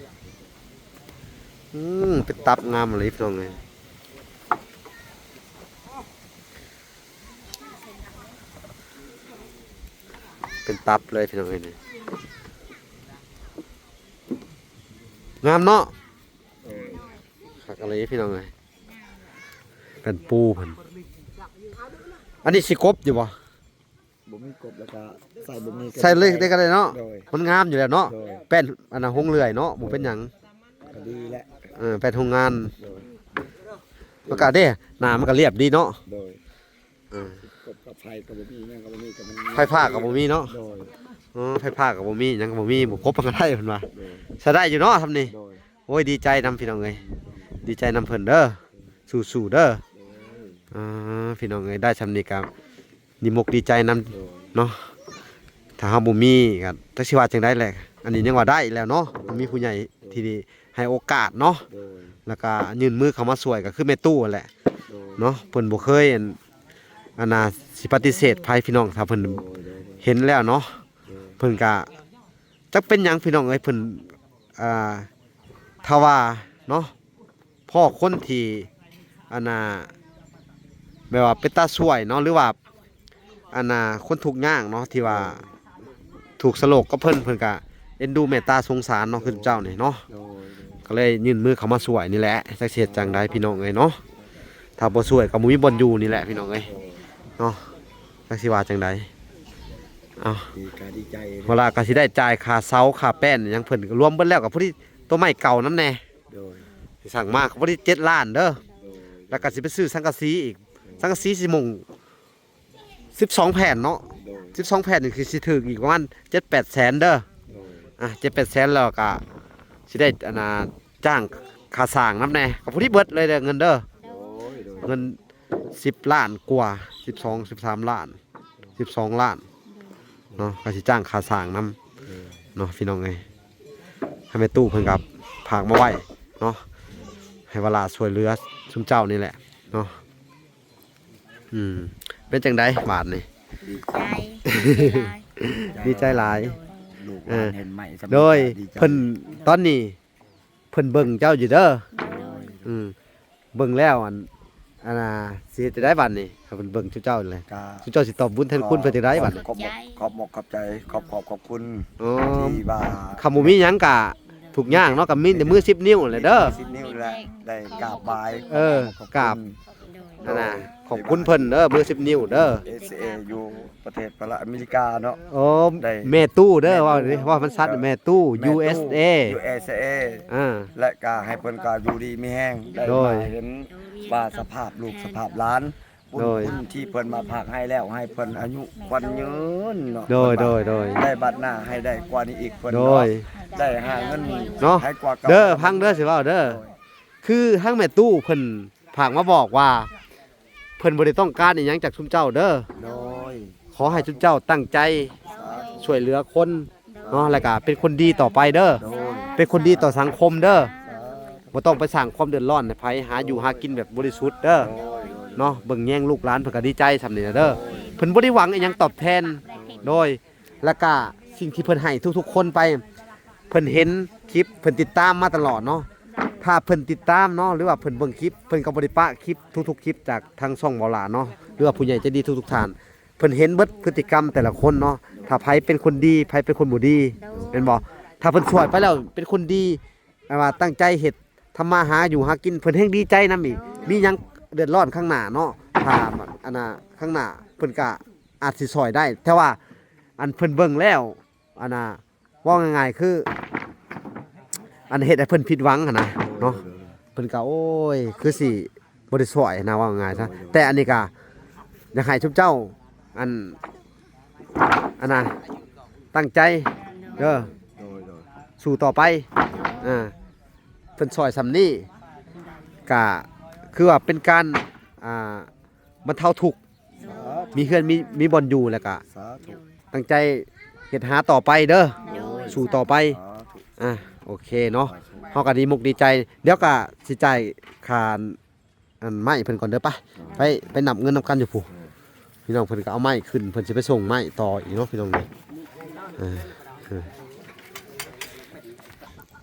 ອືມ ເປັນຕັບງາມອີ່ຫຼີ ພີ່ນ້ອງເອີຍ ເປັນຕັບເລີຍ ພີ່ນ້ອງເອີຍ ນີ້ ງາມເນາະ. ເອີ ຄັກ ເອົາເລີຍພີ່ນ້ອງເອີຍ ແປ້ນປູເພິ່ນ. ອັນນີ້ຊິກົບຢູ່ບໍ່? ບໍ່ມີກົບ ແລ້ວກໍໃສ່ແບບນີ້ກໍ ໃສ່ເລີຍໄດ້ກໍໄດ້ເນາະ. ໂດຍ ມັນງາມຢູ່ແລ້ວເນາະ. ໂດຍ ແປ້ນອັນນ່າ ໂຮງເລື່ອຍເນາະ ບໍ່ເປັນຫຍັງ ກໍດີແຫຼະ. ເອີ ແປ້ນໂຮງງານ. ໂດຍ ມັນກໍເດ້ ໜ້າມັນກໍລຽບດີເນາະ. ໂດຍ ເອີ ກົບກັບໄຟກໍບໍ່ມີ ຫຍັງກໍບໍ່ມີ ກໍມັນ ໄຟຟ້າກໍບໍ່ມີເນາະ. ໂດຍ ເອີ ໄຟຟ້າກໍບໍ່ມີ ຫຍັງກໍບໍ່ມີ ບໍ່ກົບມັນກໍໄດ້ເພິ່ນວ່າ. ໂດຍ ໃຊ້ໄດ້ຢູ່ເນາະ ຊ່ຳນີ້. ໂດຍ ໂອ້ຍ ດີໃຈນຳພີ່ນ້ອງເອີຍ ດີໃຈນຳເພິ່ນເດີ ສູ້ໆເດີ. ໂດຍ ອ່າ ພີ່ນ້ອງເອີຍ ໄດ້ຊ່ຳນີ້ກໍດີມົກດີໃຈນຳ ໂດຍ ເນາະ. ຖ້າເຮົາບໍ່ມີກໍຈັກຊິວ່າຈັ່ງໃດແຫຼະ ອັນນີ້ຍັງວ່າໄດ້ແລ້ວເນາະ. ໂດຍ ມີຜູ້ໃຫຍ່ທີ່ໃຫ້ໂອກາດເນາະ. ໂດຍ ແລ້ວກໍຍື່ນມືເຂົ້າມາຊ່ວຍ ກໍຄືແມ່ຕູ້ຫັ້ນແຫຼະ. ໂດຍ ເນາະ ເພິ່ນບໍ່ເຄີຍ ອັນ ອັນນ່າ ຊິປະຕິເສດໃຜພີ່ນ້ອງ ຖ້າເພິ່ນ ໂດຍ ໂດຍ ເຫັນແລ້ວເນາະ. ໂດຍ ເພິ່ນກໍ ຈັກເປັນຫຍັງພີ່ນ້ອງເອີຍ ເພິ່ນ ອ່າ ຖ້າວ່າເນາະ ພໍ້ຄົນທີ່ ອັນນ່າ ແບບວ່າເປັນຕາຊ່ວຍເນາະ ຫຼືວ່າ ອັນນ່າ ຄົນທຸກຍາກເນາະ ທີ່ວ່າ ໂດຍ ທຸກສະໂລກກັບເພິ່ນ ເພິ່ນກະເອັນດູເມດຕາສົງສານເນາະ ຄືເຈົ້ານີ້ເນາະ. ໂດຍ ໂດຍ ກໍເລີຍຍື່ນມືເຂົ້າມາຊ່ວຍນີ້ແຫຼະ ຈັກຊິເຮັດຈັ່ງໃດພີ່ນ້ອງເອີຍເນາະ. ຖ້າບໍ່ຊ່ວຍກໍບໍ່ມີບ່ອນຢູ່ນີ້ແຫຼະພີ່ນ້ອງເອີຍ ໂດຍ ເນາະ. ຈັກຊິວ່າຈັ່ງໃດ ເອົ້າ ດີກະດີໃຈ ເວລາກໍຊິໄດ້ຈ່າຍຄ່າເສົາຄ່າແປ້ນຫຍັງ ເພິ່ນກໍລວມເບິດແລ້ວ ກໍພໍດີຕົວໄມ້ເກົ່ານຳແດ່. ໂດຍ ທີ່ສັ່ງມາກໍພໍດີເຈັດລ້ານເດີ. ໂດຍ ແລ້ວກໍຊິໄປຊື້ສັງກະສີອີກ ສັງກະສີຊິມຸງສິບສອງແຜ່ນເນາະ. ໂດຍ ສິບສອງແຜ່ນນີ້ຄືຊິຖືກອີກປະມານເຈັດແປດແສນເດີ. ໂດຍ ອ່າ ເຈັດແປດແສນ ແລ້ວກໍຊິໄດ້ ອັນນ່າ ຈ້າງຄ່າສ້າງນຳແດ່ ກໍພໍດີເບິດເລີຍເດີເງິນເດີ. ໂດຍ ໂດຍ ເງິນສິບລ້ານກວ່າ ສິບສອງ ສິບສາມລ້ານ ສິບສອງລ້ານເນາະ ກໍຊິຈ້າງຄ່າສ້າງນຳ ເອີ ເນາະ ພີ່ນ້ອງເອີຍ. ໃຫ້ແມ່ຕູ້ເພິ່ນກໍຝາກມາໄວ້ເນາະ ໃຫ້ວາລາຊ່ວຍເຫຼືອຊຸມເຈົ້ານີ້ແຫຼະເນາະ. ອືມ ເປັນຈັ່ງໃດບາດນີ້? ດີໃຈ ດີໃຈຫຼາຍ ໂດຍ ລູກຫຼານເຫັນໃໝ່ ເອີ ໂດຍ ດີໃຈ ເພິ່ນ ຕອນນີ້ ເພິ່ນເບິ່ງເຈົ້າຢູ່ເດີ. ໂດຍ ອືມ ເບິ່ງແລ້ວ ອັນ ອັນນ່າ ຊິເຮັດຈັ່ງໃດບາດນີ້ ຖ້າເພິ່ນເບິ່ງເຈົ້າແລ້ວ ກະ ເຈົ້າຊິຕອບບຸນແທນຄຸນເພິ່ນຈັ່ງໃດບາດນີ້? ຂອບ ຂອບ ຂອບ ຂອບໃຈ ຂອບ ຂອບ ຂອບຄຸນ ອໍ ທີ່ວ່າ ຄຳບໍ່ມີຫຍັງກະທຸກຢ່າງເນາະ ກະມີແຕ່ມືສິບນິ້ວແຫຼະເດີ ສິບນິ້ວແຫຼະ ໄດ້ກາບບາຍ ເອີ ຂອບຄຸນ ກາບ ໂດຍ ອັນນ່າ ຂອບຄຸນເພິ່ນເດີ ມືສິບນິ້ວເດີ ເອສເອ ຢູ່ ປະເທດສະຫະລັດອາເມລິກາເນາະ. ໂອ້ ໄດ້ ແມ່ຕູ້ເດີ ແມ່ຕູ້ ເວົ້າເດີ ເວົ້າໃຫ້ມັນຊັດ ແມ່ຕູ້ ແມ່ຕູ້ ຢູເອສເອ ຢູເອສເອ ອ່າ ແລະກະໃຫ້ເພິ່ນກະຢູ່ດີມີແຮງ ໄດ້ ໂດຍ ມາເຫັນວ່າສະພາບລູກສະພາບຫຼານ ບຸນ ໂດຍ ຄຸນທີ່ເພິ່ນມາຝາກໃຫ້ແລ້ວ ໃຫ້ເພິ່ນອາຍຸຂວັນຍືນເນາະ ໂດຍ ເພິ່ນວ່າ ໂດຍ ໂດຍ ໄດ້ບັດໜ້າໃຫ້ໄດ້ກວ່ານີ້ອີກ ເພິ່ນ ໂດຍ ເນາະ ໄດ້ຫາເງິນ ເນາະ ໃຫ້ກວ່າເກົ່າ ເດີ ຟັງເດີ ຊິເວົ້າເດີ ໂດຍ ຄືທາງແມ່ຕູ້ເພິ່ນ ຝາກມາບອກວ່າ ເພິ່ນບໍ່ໄດ້ຕ້ອງການອີ່ຫຍັງຈາກຊຸມເຈົ້າເດີ ໂດຍ ຂໍໃຫ້ຊຸມເຈົ້າຕັ້ງໃຈ ສາທຸ ຊ່ວຍເຫຼືອຄົນເນາະ ແລ້ວກະເປັນຄົນດີຕໍ່ໄປເດີ ໂດຍ ເປັນຄົນດີຕໍ່ສັງຄົມເດີ ສາທຸ ບໍ່ຕ້ອງໄປສ້າງຄວາມເດືອດຮ້ອນໃຫ້ໃຜ ຫາຢູ່ຫາກິນແບບບໍລິສຸດເດີ ໂດຍ ໂດຍ ເນາະ ເບິ່ງແຍງລູກຫຼານເພິ່ນກະດີໃຈສ່ຳນີ້ລະເດີ ໂດຍ ເພິ່ນບໍ່ໄດ້ຫວັງອີ່ຫຍັງຕອບແທນ ໂດຍ ແລ້ວກະສິ່ງທີ່ເພິ່ນໃຫ້ທຸກໆຄົນໄປ ເພິ່ນເຫັນຄລິບ ເພິ່ນຕິດຕາມມາຕະຫຼອດເນາະ ຖ້າເພິ່ນຕິດຕາມເນາະ ຫຼືວ່າເພິ່ນເບິ່ງຄລິບ ເພິ່ນກໍບໍ່ໄດ້ປະຄລິບທຸກໆຄລິບຈາກທາງຊ່ອງເບົາຫຼ້າເນາະ ຫຼືວ່າຜູ້ໃຫຍ່ໃຈດີທຸກໆທ່ານ ເພິ່ນເຫັນເບິດພຶດຕິກຳແຕ່ລະຄົນເນາະ ຖ້າໃຜເປັນຄົນດີ ໃຜເປັນຄົນບໍ່ດີ ແມ່ນບໍ່? ຖ້າເພິ່ນຊ່ວຍໄປແລ້ວເປັນຄົນດີ ແບບວ່າຕັ້ງໃຈເຮັດ ທຳມາຫາຢູ່ຫາກິນ ເພິ່ນແຮ່ງດີໃຈນຳອີກ ມີຫຍັງເດືອດຮ້ອນຂ້າງໜ້າເນາະ ຖ້າ ອັນນ່າ ຂ້າງໜ້າເພິ່ນກະອາດຊິຊ່ອຍໄດ້ ແຕ່ວ່າ ອັນເພິ່ນເບິ່ງແລ້ວ ອັນນ່າ ເວົ້າງ່າຍໆ ຄື ອັນເຮັດໃຫ້ເພິ່ນຜິດຫວັງຫັ້ນນະເນາະ ເພິ່ນກະ ໂອ້ຍ ຄືຊິບໍ່ໄດ້ຊ່ວຍນະ ເວົ້າງ່າຍຊະ ແຕ່ອັນນີ້ກະຢາກໃຫ້ຊຸມເຈົ້າ ອັນ ອັນນ່າ ຕັ້ງໃຈເດີ ໂດຍ ໂດຍ ສູ້ຕໍ່ໄປ ອ່າ ເພິ່ນຊ່ວຍສ່ຳນີ້ ກະຄືວ່າເປັນການ ອ່າ ບັນເທົາທຸກ ສາທຸ ມີເຮືອນ ມີ ມີບ່ອນຢູ່ ແລ້ວກະ ສາທຸ ຕັ້ງໃຈເຮັດຫາຕໍ່ໄປເດີ ໂດຍ ສູ້ຕໍ່ໄປ ສາທຸ ອ່າ ໂອເຄເນາະ ສາທຸ ເຮົາກະດີມົກດີໃຈ ດຽວກະຊິຈ່າຍຄ່າ ອັນໄມ້ເພິ່ນກ່ອນເດີ ໄປ ໄປ ໄປນັບເງິນນຳກັນຢູ່ພຸ້ນ ເອີ ພີ່ນ້ອງເພິ່ນກໍເອົາໄມ້ຂຶ້ນ ເພິ່ນຊິໄປສົ່ງໄມ້ຕໍ່ອີກເນາະ ພີ່ນ້ອງເດີ ເອີ ເອີ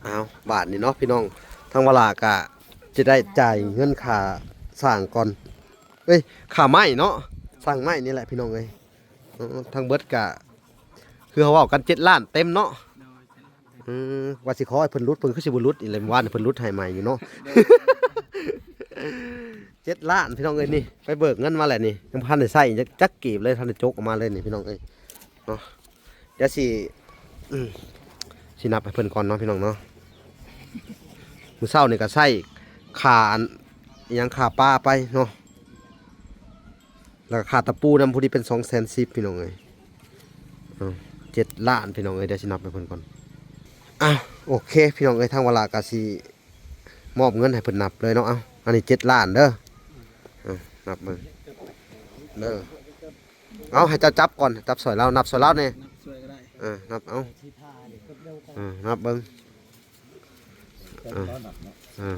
ເອົາ ບາດນີ້ເນາະ ພີ່ນ້ອງ ທາງວາລາກໍຈະໄດ້ຈ່າຍເງິນຄ່າສ້າງກ່ອນ ເອີຍ ຄ່າໄມ້ເນາະ ສ້າງໄມ້ນີ້ແຫຼະ ພີ່ນ້ອງເອີຍ ເອີ ທັງເບິດກໍຄືເຮົາເວົ້າກັນເຈັດລ້ານເຕັມເນາະ. ອືມ ວ່າຊິຂໍໃຫ້ເພິ່ນຫຼຸດ ເພິ່ນຄືຊິບໍ່ຫຼຸດອີກແຫຼະ ວານນີ້ເພິ່ນຫຼຸດໃຫ້ໃໝ່ຢູ່ເນາະ. ເຈັດລ້ານ ພີ່ນ້ອງເອີຍ ນີ້ ໄປເບີກເງິນມາແລ້ວນີ້ ຍັງບໍ່ທັນໄດ້ໃຊ້ຈັກກີບເລີຍ ທັນໄດ້ຈົກອອກມາເລີຍນີ້ ພີ່ນ້ອງເອີຍ ເນາະ. ດຽວຊິ ອືມ ຊິນັບໃຫ້ເພິ່ນກ່ອນເນາະ ພີ່ນ້ອງເນາະ. ມື້ເຊົ້ານີ້ກໍໃຊ້ຄ່າອັນ ອີ່ຫຍັງ ຄ່າປາໄປເນາະ ແລ້ວກໍຄ່າຕະປູນຳ ພໍດີເປັນສອງແສນສິບ ພີ່ນ້ອງເອີຍ. ເອີ ເຈັດລ້ານ ພີ່ນ້ອງເອີຍ ດຽວຊິນັບໃຫ້ເພິ່ນກ່ອນ. ອ່ະ ໂອເຄ ພີ່ນ້ອງເອີຍ ທາງວາລາກໍຊິມອບເງິນໃຫ້ເພິ່ນນັບເລີຍເນາະ. ເອົາ ອັນນີ້ເຈັດລ້ານເດີ. ເອົາ ນັບເບິ່ງເດີ. ເອົາ ໃຫ້ເຈົ້າຈັບກ່ອນ ຈັບຊ່ອຍລາວ ນັບຊ່ອຍລາວແດ່. ນັບຊ່ອຍກໍໄດ້. ເອີ ນັບເອົາ. ເອີ ນັບເບິ່ງ. ເອີ ເອີ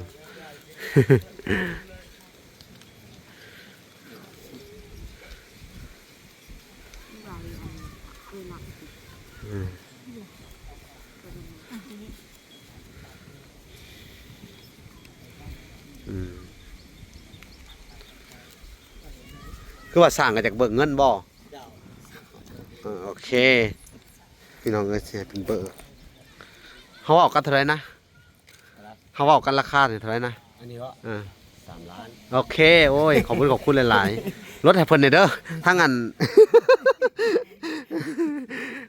ອືມ ຄືວ່າຊ່າງກໍຢາກເບີກເງິນບໍ່? ເອີ ໂອເຄ ພີ່ນ້ອງເອີຍ ຊິໃຫ້ເພິ່ນເບີກ. ເຮົາເວົ້າກັນເທົ່າໃດນະ? ເຮົາເວົ້າກັນລາຄານີ້ເທົ່າໃດນະ? ອັນນີ້ເຫາະ? ເອີ ສາມລ້ານ. ໂອເຄ ໂອ້ຍ ຂອບຄຸນ ຂອບຄຸນຫຼາຍໆ. ລົດໃຫ້ເພິ່ນແດ່ເດີ ທັງອັນ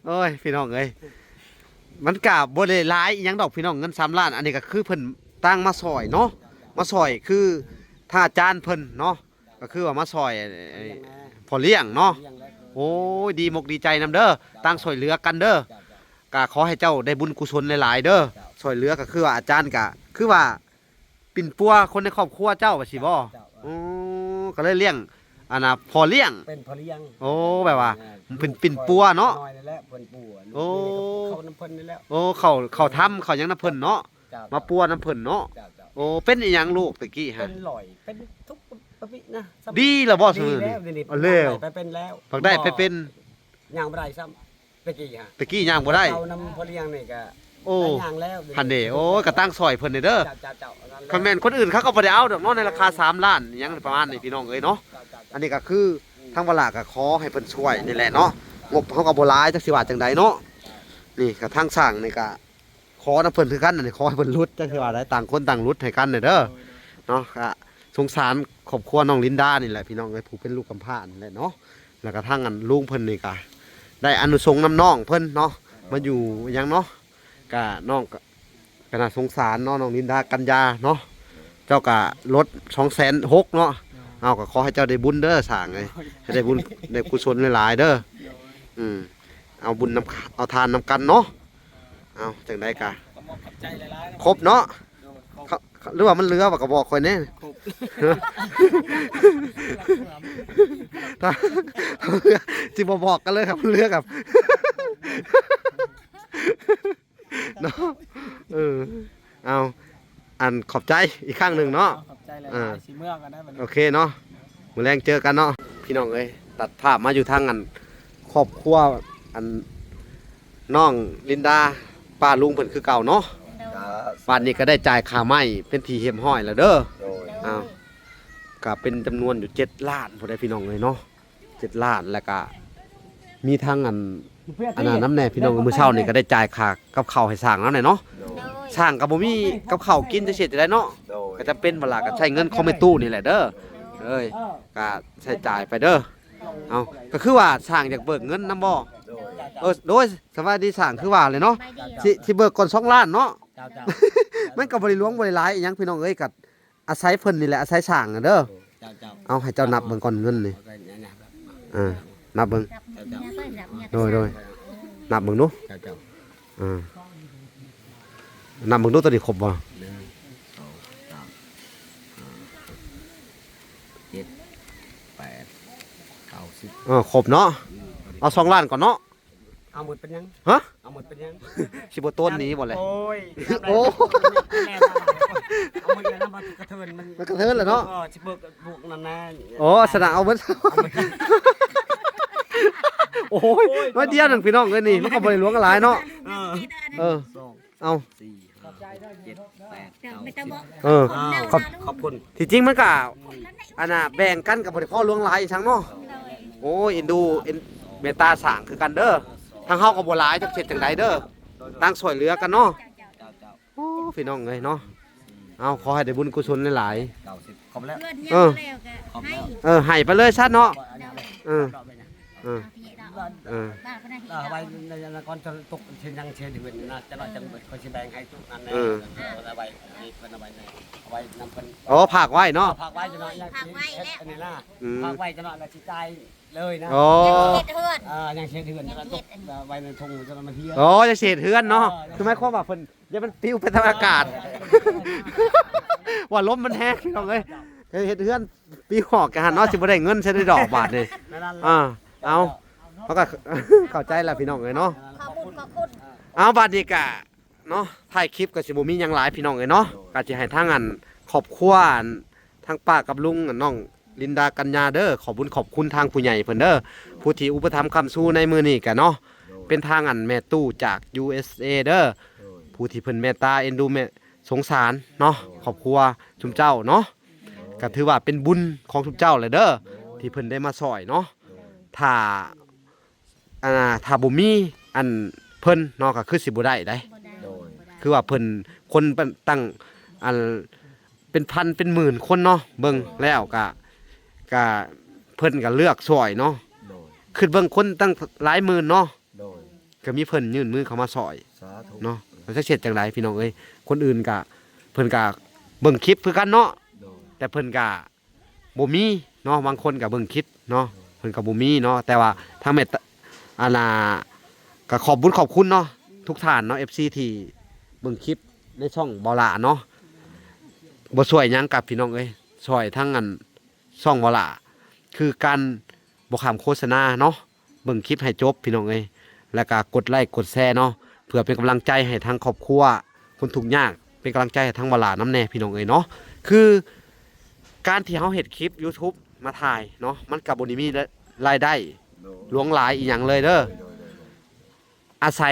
ໂອ້ຍ ພີ່ນ້ອງເອີຍ ມັນກະບໍ່ໄດ້ຫຼາຍອີ່ຫຍັງດອກ ພີ່ນ້ອງ ເງິນສາມລ້ານ. ອັນນີ້ກໍຄືເພິ່ນຕ່າງມາຊ່ອຍເນາະ ມາຊ່ອຍ ຄືທາງອາຈານເພິ່ນເນາະ ກໍຄືວ່າມາຊ່ອຍ ເອີ ພໍ່ລ້ຽງເນາະ. ໂອ້ຍ ດີມົກດີໃຈນຳເດີ ຕ່າງຊ່ອຍເຫຼືອກັນເດີ. ກໍຂໍໃຫ້ເຈົ້າໄດ້ບຸນກຸສົນຫຼາຍໆເດີ ຊ່ອຍເຫຼືອ ກໍຄືວ່າອາຈານກໍຄືວ່າປິ່ນປົວຄົນໃນຄອບຄົວເຈົ້າວ່າຊີ້ບໍ? ໂອ້ ກໍເລີຍລ້ຽງ ອັນນ່າ ພໍ່ລ້ຽງ ເປັນພໍ່ລ້ຽງ. ໂອ້ ແບບວ່າເປັນປິ່ນປົວເນາະ. ໂອ້ ເຂົ້ານຳເພິ່ນນີ້ແຫຼະ. ໂອ້ ເຂົ້າ ເຂົ້າທຳ ເຂົ້າຫຍັງນຳເພິ່ນເນາະ. ມາປົວນຳເພິ່ນເນາະ. ໂອ້ ເປັນອີ່ຫຍັງລູກຕະກີ້ຫັ້ນ? ເປັນລອຍ ເປັນທຸກປະເພດນະ. ດີແລ້ວບໍ່? ດີແລ້ວ ດຽວນີ້ ເອົາແລ້ວ ໄປເປັນແລ້ວ. ບັກໄດ້ໄປເປັນ ຍ່າງບໍ່ໄດ້ຊ້ຳ ຕະກີ້ຫະ ຕະກີ້ຍ່າງບໍ່ໄດ້. ເອົານຳພໍ່ລ້ຽງນີ້ກະ ໂອ້ ໄດ້ຍ່າງແລ້ວ ຫັ້ນເດ. ໂອ້ຍ ກະຕັ້ງຊ່ອຍເພິ່ນແດ່ເດີ. ເຈົ້າ ເຈົ້າ ເຈົ້າ ນັ້ນແຫຼະ. ຄັນແມ່ນຄົນອື່ນເຂົາກໍບໍ່ໄດ້ເອົາດອກເນາະ ໃນລາຄາສາມລ້ານຫຍັງປະມານນີ້ ພີ່ນ້ອງເອີຍເນາະ. ເຈົ້າ ເຈົ້າ ເຈົ້າ. ອັນນີ້ກໍຄືທາງວາລາກໍຂໍໃຫ້ເພິ່ນຊ່ວຍນີ້ແຫຼະເນາະ ງົບເຮົາກໍບໍ່ຫຼາຍ ຈັກຊິວ່າຈັ່ງໃດເນາະ. ນີ້ກໍທາງຊ່າງນີ້ກໍ ຂໍນຳເພິ່ນຄືກັນ ອັນນີ້ຂໍໃຫ້ເພິ່ນຫຼຸດ ຈັກຊິວ່າໃດ ຕ່າງຄົນຕ່າງຫຼຸດໃຫ້ກັນເດີ ໂດຍ ໂດຍ ເນາະ. ກະສົງສານຄອບຄົວນ້ອງລິນດານີ້ແຫຼະ ພີ່ນ້ອງເອີຍ ຜູ້ເປັນລູກກຳພ້ານີ້ແຫຼະເນາະ. ແລ້ວກະທາງອັນລຸງເພິ່ນນີ້ກະໄດ້ອານິສົງນຳນ້ອງເພິ່ນເນາະ ມາຢູ່ຫຍັງເນາະ. ກະນ້ອງກະ ກະໜ້າສົງສານເນາະ ນ້ອງລິນດາ ກັນຍາເນາະ. ເຈົ້າກະລົດສອງແສນຫົກເນາະ. ເອົາ ກະຂໍໃຫ້ເຈົ້າໄດ້ບຸນເດີ ສ້າງເອີຍ ໃຫ້ໄດ້ບຸນໄດ້ກຸສົນຫຼາຍໆເດີ. ອືມ ເອົາບຸນນຳ ເອົາທານນຳກັນເນາະ. ເອົາ ຈັ່ງໃດກະ ກໍຂອບໃຈຫຼາຍໆ ຄົບເນາະ. ໂດຍ ຄົບ. ເຂົາ ເຂົາ ຫຼືວ່າມັນເຫຼືອ ວ່າກໍບອກຂ້ອຍແດ່. ຄົບ. ຖ້າ ຊິບໍ່ບອກກັນເລີຍຄັບ ເຫຼືອຄັບ ເນາະ. ເອີ ເອົາ ອັນ ຂອບໃຈອີກຄັ້ງໜຶ່ງເນາະ. ຂອບໃຈຫຼາຍໆ. ເອີ ຊິເມືອກັນໄດ໋ບັດນີ້. ໂອເຄເນາະ ມື້ແລງເຈີກັນເນາະ. ພີ່ນ້ອງເອີຍ ຕັດພາບມາຢູ່ທາງອັນ ຄອບຄົວອັນ ນ້ອງລິນດາ ປ້າລຸງເພິ່ນຄືເກົ່າເນາະ. ໂດຍ. ບາດນີ້ກໍໄດ້ຈ່າຍຄ່າໄມ້ເປັນທີ່ຮຽບຮ້ອຍແລ້ວເດີ. ໂດຍ. ເອົາ ກໍເປັນຈຳນວນຢູ່ເຈັດລ້ານພຸ້ນເດ້ ພີ່ນ້ອງເອີຍເນາະ. ເຈັດລ້ານ ແລ້ວກະມີທັງອັນ ອັນນັ້ນນຳແດ່ພີ່ນ້ອງ. ມື້ເຊົ້ານີ້ກໍໄດ້ຈ່າຍຄ່າກັບເຂົ້າໃຫ້ຊ່າງນຳແດ່ເນາະ. ໂດຍ. ຊ່າງກໍບໍ່ມີກັບເຂົ້າກິນ ຈະເຮັດຈັ່ງໃດເນາະ. ໂດຍ. ກໍຈຳເປັນເວລາກໍໃຊ້ເງິນຂອງແມ່ຕູ້ນີ້ແຫຼະເດີ. ເອີຍ ກໍໃຊ້ຈ່າຍໄປເດີ. ເອົາ ກໍຄືວ່າຊ່າງຢາກເບີກເງິນນຳບໍ່? ໂດຍ. ເອີ ໂດຍ ສະບາຍດີຊ່າງ ຄືວ່າແຫຼະເນາະ. ສະບາຍດີ. ຊິ ຊິເບີກກ່ອນສອງລ້ານເນາະ. ເຈົ້າ ເຈົ້າ. ມັນກໍບໍ່ໄດ້ຫຼວງບໍ່ໄດ້ຫຼາຍອີ່ຫຍັງ ພີ່ນ້ອງເອີຍ ກໍ ອາໄສເພິ່ນນີ້ແຫຼະ ອາໄສຊ່າງເດີ. ເຈົ້າ ເຈົ້າ. ເອົາ ໃຫ້ເຈົ້ານັບເບິ່ງກ່ອນເງິນນີ້. ເອົາໄປ ເອີ ນັບເບິ່ງ. ເຈົ້າ ເຈົ້າ. ໂດຍ ໂດຍ. ນັບເບິ່ງດູ. ເຈົ້າ ເຈົ້າ. ເອີ ນັບເບິ່ງດູ ໂຕນີ້ຄົບບໍ່? ໜຶ່ງ ສອງ ສາມ ຫ້າ ຫົກ ເຈັດ ແປດ ເກົ້າ ສິບ. ເອີ ຄົບເນາະ. ອືມ ເອົາສອງລ້ານກ່ອນເນາະ. ເອົາໝົດເປັນຫຍັງ? ຮະ? ເອົາໝົດເປັນຫຍັງ? ຊິບໍ່ໂຕນໜີບໍ່ແຫຼະ? ໂອ້ຍ ໂອ້ ເອົາໝົດແລ້ວນະ ມັນກະເທີນ ມັນ ມັນກະເທີນແຫຼະເນາະ. ເອີ ຊິເບີກບວກນັ້ນນະ. ໂອ້ ສະນະເອົາໝົດ. ເອົາໝົດ. ໂອ້ຍ ໂອ້ຍ ໜ້ອຍດຽວໜຶ່ງ ພີ່ນ້ອງເອີຍ ນີ້ມັນກໍບໍ່ໄດ້ຫຼວງຫຼາຍເນາະ. ເອີ ເອີ ສອງ ເອົາ ສີ່ ຫ້າ ຫົກ ເຈັດ ແປດ ເກົ້າ ສິບ. ເອີ ຂອບ ຂອບຄຸນ. ທີ່ຈິງມັນກະ ອັນນ່າ ແບ່ງກັນກໍບໍ່ໄດ້ພໍຫຼວງຫຼາຍອີ່ຫຍັງເນາະ. ໂອ້ຍ ເອັນດູ ເອັນ ເມດຕາສ້າງຄືກັນເດີ. ທາງເຮົາກໍບໍ່ຫຼາຍ ຈັກເຮັດຈັ່ງໃດເດີ. ໂດຍ ຕ່າງຊ່ວຍເຫຼືອກັນເນາະ. ເຈົ້າ ເຈົ້າ ໂອ້ ພີ່ນ້ອງເອີຍເນາະ ເອົາ ຂໍໃຫ້ໄດ້ບຸນກຸສົນຫຼາຍໆ. ເກົ້າສິບ ຄົບແລ້ວ ເອີ ເອີ ໃຫ້ໄປເລີຍຊະເນາະ. ເອີ ເອີ ເອີ ເອົາໄວ້ໃນ ໃນ ໃນ ກ່ອນຈະຕົກ ຊິຍັງເຮັດເຮືອນນະ ຈະໜ້ອຍ ອືມ ຈັ່ງເບິດ ຂ້ອຍຊິແບ່ງໃຫ້ຈຸນັ້ນແດ່. ເອີ ເອົາໄວ້ໃຫ້ເພິ່ນ ເອົາໄວ້ໃນ ເອົາໄວ້ນຳເພິ່ນ. ອໍ ຝາກໄວ້ເນາະ ຝາກໄວ້ຈະໜ້ອຍ ຝາກໄວ້ແລ້ວ ອັນນີ້ນະ ອືມ ຝາກໄວ້ຈະໜ້ອຍ ແລ້ວຊິຈ່າຍເລີຍນະ. ອໍ ຍັງຊິເຮັດເຮືອນ ອໍ ຍັງຊິເຮັດເຮືອນ ຍັງຊິເຮັດ ແລ້ວກໍໄວ້ໃນທົ່ງ ຈະນຳມາເຮັດ. ອໍ ຍັງຊິເຮັດເຮືອນເນາະ. ເອີ ຍັງ ຄືໝາຍຄວາມວ່າເພິ່ນ ຢ່າມັນປິວໄປທາງອາກາດ ວ່າລົມມັນແຮງ ພີ່ນ້ອງເອີຍ ເຮັດເຮືອນປິວອອກກະຫັ້ນເນາະ ຊິບໍ່ໄດ້ເງິນ ຊິໄດ້ດອກບາດນີ້. ອ່າ ເອົາ ເຮົາກໍເຂົ້າໃຈແລ້ວ ພີ່ນ້ອງເອີຍເນາະ. ຂອບຄຸນ ຂອບຄຸນ. ເອົາ ບາດນີ້ກະເນາະ ທ້າຍຄລິບກໍຊິບໍ່ມີຫຍັງຫຼາຍ ພີ່ນ້ອງເອີຍເນາະ ກໍຊິໃຫ້ທາງ ອັນ ຄອບຄົວ ອັນ ທາງປ້າກັບລຸງ ອັນ ນ້ອງລິນດາ ກັນຍາເດີ ຂອບບຸນຂອບຄຸນທາງຜູ້ໃຫຍ່ເພິ່ນເດີ ຜູ້ທີ່ອຸປະຖຳຄ້ຳຊູໃນມື້ນີ້ກະເນາະ ເປັນທາງ ອັນ ແມ່ຕູ້ຈາກ ຢູເອສເອ ເດີ ຜູ້ທີ່ເພິ່ນເມດຕາເອັນດູ ແມ່ ສົງສານເນາະ ຄອບຄົວຊຸມເຈົ້າເນາະ. ກໍຖືວ່າເປັນບຸນຂອງຊຸມເຈົ້າແຫຼະເດີ ທີ່ເພິ່ນໄດ້ມາຊ່ອຍເນາະ. ຖ້າ ອັນ ຖ້າບໍ່ມີ ອັນ ເພິ່ນເນາະ ກໍຄືຊິບໍ່ໄດ້ໃດ໋. ໂດຍ ຄືວ່າເພິ່ນ ຄົນຕັ້ງ ອັນ ເປັນພັນເປັນໝື່ນຄົນເນາະ ເບິ່ງແລ້ວກະ ກະ ເພິ່ນກະເລືອກຊ່ອຍເນາະ. ໂດຍ ຄິດເບິ່ງຄົນຕັ້ງຫຼາຍໝື່ນເນາະ. ໂດຍ ກໍມີເພິ່ນຍື່ນມືເຂົ້າມາຊ່ອຍ ສາທຸ ເນາະ. ແລ້ວຈະເຮັດຈັ່ງໃດ ພີ່ນ້ອງເອີຍ ຄົນອື່ນກະ ເພິ່ນກະເບິ່ງຄລິບຄືກັນເນາະ. ໂດຍ ແຕ່ເພິ່ນກະ ບໍ່ມີເນາະ ບາງຄົນກໍເບິ່ງຄລິບເນາະ ເພິ່ນກໍບໍ່ມີເນາະ ແຕ່ວ່າທາງແມ່ຕ- ອັນນ່າ ກໍຂອບບຸນຂອບຄຸນເນາະ ທຸກທ່ານເນາະ ເອັຟຊີ ທີ່ເບິ່ງຄລິບໃນຊ່ອງບໍ່ຫຼ້າເນາະ ບໍ່ຊ່ວຍຫຍັງກັບ ພີ່ນ້ອງເອີຍ ຊ່ອຍທາງ ອັນ ຊ່ອງບໍ່ຫຼ້າ ຄືການບໍ່ຂ້າມໂຄສະນາເນາະ. ເບິ່ງຄລິບໃຫ້ຈົບ ພີ່ນ້ອງເອີຍ ແລ້ວກໍກົດໄລ້ກົດແຊເນາະ ເພື່ອເປັນກຳລັງໃຈໃຫ້ທາງຄອບຄົວຄົນທຸກຍາກ ເປັນກຳລັງໃຈໃຫ້ທາງບໍ່ຫຼ້ານຳແດ່ ພີ່ນ້ອງເອີຍເນາະ. ຄືການທີ່ເຮົາເຮັດຄລິບຢູທູບມາຖ່າຍເນາະ ມັນກໍບໍ່ໄດ້ມີລາຍໄດ້ຫຼວງຫຼາຍອີ່ຫຍັງເລີຍເດີ ອາໄສ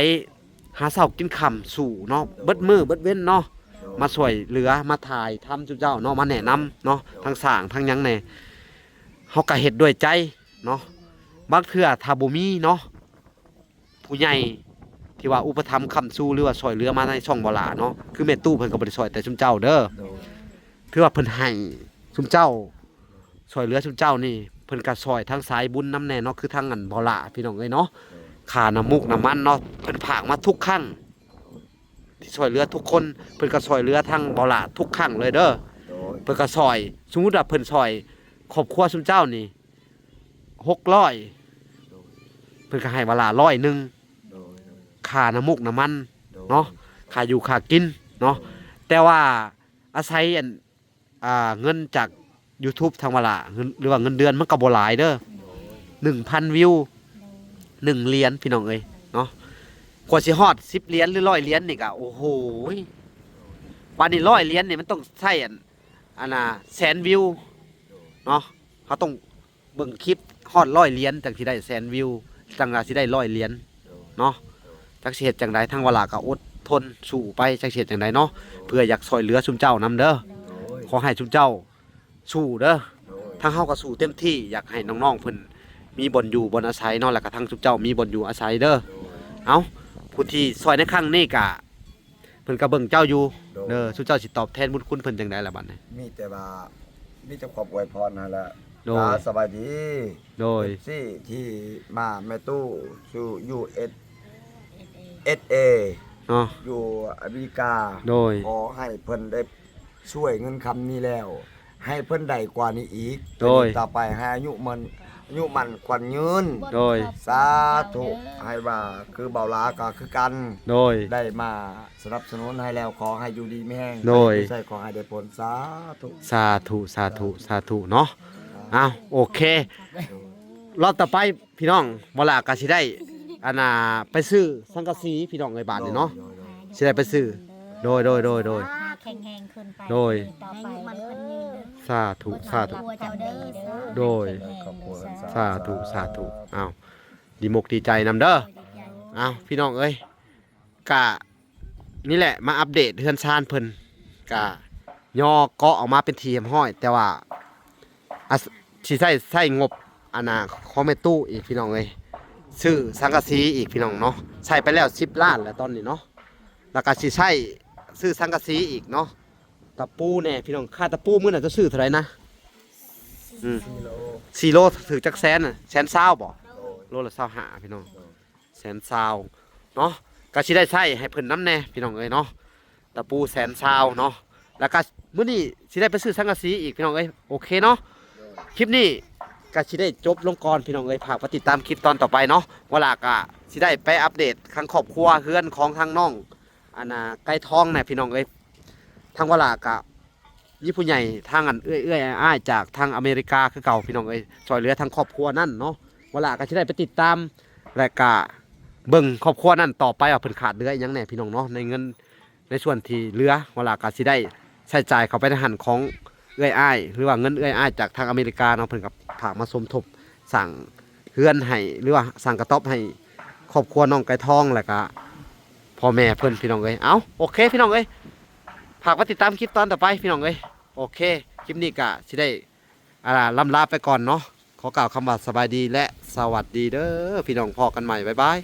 ຫາເຊົ້າກິນຄ່ຳສູ້ເນາະ ເບິດມື້ເບິດເວັນເນາະ ມາຊ່ວຍເຫຼືອ ມາຖ່າຍທຳຊຸມເຈົ້າເນາະ ມາແນະນຳເນາະ ທັງສ້າງທັງຫຍັງແດ່ ເຮົາກໍເຮັດດ້ວຍໃຈເນາະ. ບາງເທື່ອຖ້າບໍ່ມີເນາະ ຜູ້ໃຫຍ່ທີ່ວ່າອຸປະຖຳຄ້ຳຊູ ຫຼືວ່າຊ່ອຍເຫຼືອມາໃນຊ່ອງບໍ່ຫຼ້າເນາະ ຄືແມ່ຕູ້ເພິ່ນກໍບໍ່ໄດ້ຊ່ອຍແຕ່ຊຸມເຈົ້າເດີ ໂດຍ ຖືວ່າເພິ່ນໃຫ້ຊຸມເຈົ້າ ຊ່ວຍເຫຼືອຊຸມເຈົ້ານີ້ ເພິ່ນກໍຊ່ອຍທາງສາຍບຸນນຳແດ່ເນາະ ຄືທາງ ອັນ ບໍ່ຫຼ້າ ພີ່ນ້ອງເອີຍເນາະ ໂດຍ ຄ່ານ້ຳມູກນ້ຳມັນເນາະ ເພິ່ນພາກມາທຸກຄັ້ງ ທີ່ຊ່ວຍເຫຼືອທຸກຄົນ ເພິ່ນກໍຊ່ວຍເຫຼືອທາງບໍ່ຫຼ້າທຸກຄັ້ງເລີຍເດີ ໂດຍ ເພິ່ນກໍຊ່ອຍ ສົມມຸດວ່າເພິ່ນຊ່ອຍຄອບຄົວຊຸມເຈົ້ານີ້ ຫົກຮ້ອຍ ໂດຍ ເພິ່ນກໍໃຫ້ວາລາຮ້ອຍໜຶ່ງ ໂດຍ ໂດຍ ຄ່ານ້ຳມູກນ້ຳມັນ ໂດຍ ເນາະ ຄ່າຢູ່ຄ່າກິນເນາະ ໂດຍ ແຕ່ວ່າອາໄສ ອັນ ອ່າ ເງິນຈາກຢູທູບທາງວາລາ ເງິນ ຫຼືວ່າເງິນເດືອນມັນກໍບໍ່ຫຼາຍເດີ ໂດຍ ໜຶ່ງພັນວິວ ໜຶ່ງຫຼຽນ ພີ່ນ້ອງເອີຍເນາະ ກວ່າຊິຮອດສິບຫຼຽນ ຫຼື ຮ້ອຍຫຼຽນນີ້ກໍ ໂອ້ໂຫ ບາດນີ້ຮ້ອຍຫຼຽນນີ້ມັນຕ້ອງໃຊ້ ອັນ ອັນນ່າ ແສນວິວເນາະ ເຮົາຕ້ອງ ເບິ່ງຄລິບຮອດຮ້ອຍຫຼຽນ ຈັ່ງຊິໄດ້ແສນວິວ ຈັ່ງວ່າຊິໄດ້ຮ້ອຍຫຼຽນເນາະ ຈັກຊິເຮັດຈັ່ງໃດ ທາງວາລາກໍອົດທົນສູ້ໄປ ຈັກຊິເຮັດຈັ່ງໃດເນາະ ເພື່ອຢາກຊ່ອຍເຫຼືອຊຸມເຈົ້ານຳເດີ ໂດຍ ຂໍໃຫ້ຊຸມເຈົ້າສູ້ເດີ ໂດຍ ທາງເຮົາກໍສູ້ເຕັມທີ່ ຢາກໃຫ້ນ້ອງໆເພິ່ນມີບ່ອນຢູ່ບ່ອນອາໄສເນາະ ແລ້ວກໍທາງຊຸມເຈົ້າມີບ່ອນຢູ່ອາໄສເດີ ໂດຍ ເອົ້າ ຜູ້ທີ່ຊ່ອຍໃນຄັ້ງນີ້ກໍ ເພິ່ນກໍເບິ່ງເຈົ້າຢູ່ ໂດຍ ເດີ ຊຸມເຈົ້າຊິຕອບແທນບຸນຄຸນເພິ່ນຈັ່ງໃດລະບັດນີ້? ມີແຕ່ວ່າ ມີແຕ່ຄວາມອວຍພອນຫັ້ນແຫຼະ ໂດຍ ສະບາຍດີ ໂດຍ ເອັຟຊີ ທີ່ມາແມ່ຕູ້ຢູ່ ຢູເອສເອ ເນາະ ຢູ່ອາເມລິກາ ໂດຍ ຂໍໃຫ້ເພິ່ນໄດ້ຊ່ວຍເງິນຄຳນີ້ແລ້ວ ໃຫ້ເພິ່ນໄດ້ກວ່ານີ້ອີກ ໂດຍ ຕໍ່ໄປໃຫ້ອາຍຸໝັ້ນ ອາຍຸໝັ້ນຂວັນຍືນ ໂດຍ ສາທຸ ໃຫ້ວ່າຄືເບົາຫຼາກໍຄືກັນ ໂດຍ ໄດ້ມາສະໜັບສະໜູນໃຫ້ແລ້ວ ຂໍໃຫ້ຢູ່ດີມີແຮງ ໂດຍ ໃຫ້ໄດ້ໃຊ້ ຂໍໃຫ້ໄດ້ຜົນ ສາທຸ ສາທຸ ສາທຸ ສາທຸເນາະ ເອົ້າ ໂອເຄ ລອບຕໍ່ໄປ ພີ່ນ້ອງ ບໍ່ຫຼ້າກໍຊິໄດ້ ອັນນ່າ ໄປຊື້ສັງກະສີ ພີ່ນ້ອງເອີຍ ບາດນີ້ເນາະ ໂດຍ ໂດຍ ໂດຍ ຊິໄດ້ໄປຊື້ ໂດຍ ໂດຍ ໂດຍ ໂດຍ ແຂງແຮງຂຶ້ນໄປ ໂດຍ ຕໍ່ໄປເດີ ສາທຸ ສາທຸ ເຈົ້າເດີ ໂດຍ ຄອບຄົວ ສາທຸ ສາທຸ ເອົ້າ ດີມົກດີໃຈນຳເດີ ໂດຍ ດີໃຈ ເອົ້າ ພີ່ນ້ອງເອີຍ ກະນີ້ແຫຼະ ມາອັບເດດເຮືອນຊານເພິ່ນ ກະຍໍເກາະອອກມາເປັນທີ່ຮຽບຮ້ອຍ ແຕ່ວ່າ ອາ ຊິໃຊ້ ໃຊ້ງົບ ອັນນ່າ ຂອງແມ່ຕູ້ອີກ ພີ່ນ້ອງເອີຍ ຊື້ສັງກະສີອີກພີ່ນ້ອງເນາະ ໃຊ້ໄປແລ້ວສິບລ້ານແລ້ວຕອນນີ້ເນາະ ແລ້ວກໍຊິໃຊ້ຊື້ສັງກະສີອີກເນາະ ຕະປູແດ່ພີ່ນ້ອງ ຄ່າຕະປູມື້ນັ້ນເຈົ້າຊື້ເທົ່າໃດນະ? ອືມ ສີ່ໂລ ຖືກຈັກແສນນະ? ແສນຊາວບໍ່? ໂລລະຊາວຫ້າພີ່ນ້ອງ ແສນຊາວເນາະ ກໍຊິໄດ້ໃຊ້ໃຫ້ເພິ່ນນຳແດ່ພີ່ນ້ອງເອີຍເນາະ ຕະປູແສນຊາວເນາະ ແລ້ວກໍມື້ນີ້ຊິໄດ້ໄປຊື້ສັງກະສີອີກພີ່ນ້ອງເອີຍ ໂອເຄເນາະ ຄລິບນີ້ກໍຊິໄດ້ຈົບລົງກ່ອນພີ່ນ້ອງເອີຍ ຝາກໄປຕິດຕາມຄລິບຕອນຕໍ່ໄປເນາະ ວາລາກໍຊິໄດ້ໄປອັບເດດທາງຄອບຄົວເຮືອນຂອງທາງນ້ອງ ອັນນ່າ ໄກ່ທອງນະພີ່ນ້ອງເອີຍ ທາງວາລາກໍມີຜູ້ໃຫຍ່ທາງອັນເອື້ອຍໆອ້າຍໆຈາກທາງອາເມລິກາຄືເກົ່າພີ່ນ້ອງເອີຍ ຊ່ວຍເຫຼືອທາງຄອບຄົວນັ້ນເນາະ ວາລາກໍຊິໄດ້ໄປຕິດຕາມ ແລະກະເບິ່ງຄອບຄົວນັ້ນຕໍ່ໄປວ່າເພິ່ນຂາດເຫຼືອອີ່ຫຍັງແດ່ພີ່ນ້ອງເນາະ ໃນເງິນໃນສ່ວນທີ່ເຫຼືອ ວາລາກໍຊິໄດ້ໃຊ້ຈ່າຍເຂົ້າໄປໃນຫັ້ນຂອງເອື້ອຍອ້າຍ ຫຼືວ່າເງິນເອື້ອຍອ້າຍຈາກທາງອາເມລິກາເນາະ ເພິ່ນກໍຝາກມາສົມທົບສ້າງເຮືອນໃຫ້ ຫຼືວ່າສ້າງກະຕ໊ອບໃຫ້ຄອບຄົວນ້ອງໄກ່ທອງ ແລະກະພໍ່ແມ່ເພິ່ນພີ່ນ້ອງເອີຍ ເອົ້າ ໂອເຄພີ່ນ້ອງເອີຍ ຝາກໄປຕິດຕາມຄລິບຕອນຕໍ່ໄປພີ່ນ້ອງເອີຍ ໂອເຄ ຄລິບນີ້ກະຊິໄດ້ ອ່າ ລ່ຳລາໄປກ່ອນເນາະ ຂໍກ່າວຄຳວ່າສະບາຍດີ ແລະ ສະຫວັດດີເດີພີ່ນ້ອງ ພໍ້ກັນໃໝ່ ບາຍບາຍ.